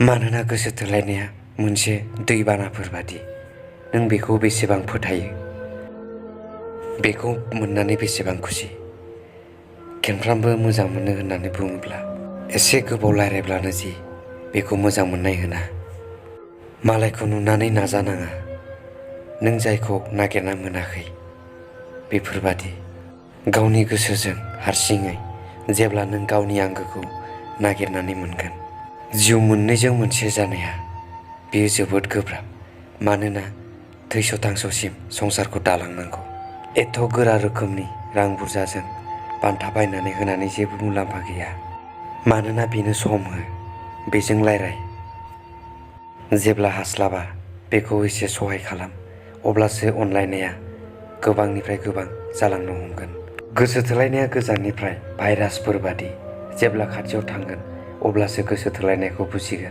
मानोना गोसो थोलायनाया मोनसे दैबानाफोर बादि। नों बेखौ बेसेबां फोथायो, बेखौ मोननानै बेसेबां खुसि। खेनफ्रामबो मोजां मोनो होननानै बुङोब्ला एसे गोबाव रायज्लायब्लानो जि बेखौ मोजां मोननाय होना। मालायखौ नुनानै नाजानाङा, नों जायखौ नागिरना मोनाखै बेफोरबादि। गावनि गोसोजों हारसिङै जेब्ला नों गावनि आंगोखौ नागिरनानै मोनगोन। जिउ मोननैजों मोनसे जानाया बेयो जोबोद गोब्राब, मानोना थैस' थांस'सिम संसारखौ दालांनांगौ। एथ' गोरा रोखोमनि रां बुरजाजों बान्था बायनानै होनानै जेबो मुलाम्फा गैया, मानोना बेनो सम हो, बेजों रायज्लाय। जेब्ला हास्लाबा बेखौ एसे सहाय खालाम, अब्लासो अनलायनाया गोबांनिफ्राय गोबां जालांनो हमगोन। गोसो थोलायनाया गोजाननिफ्राय भाइरासफोर बादि, जेब्ला खाथियाव थांगोन अब्लासो गोसो थोलायनायखौ बुजिगोन।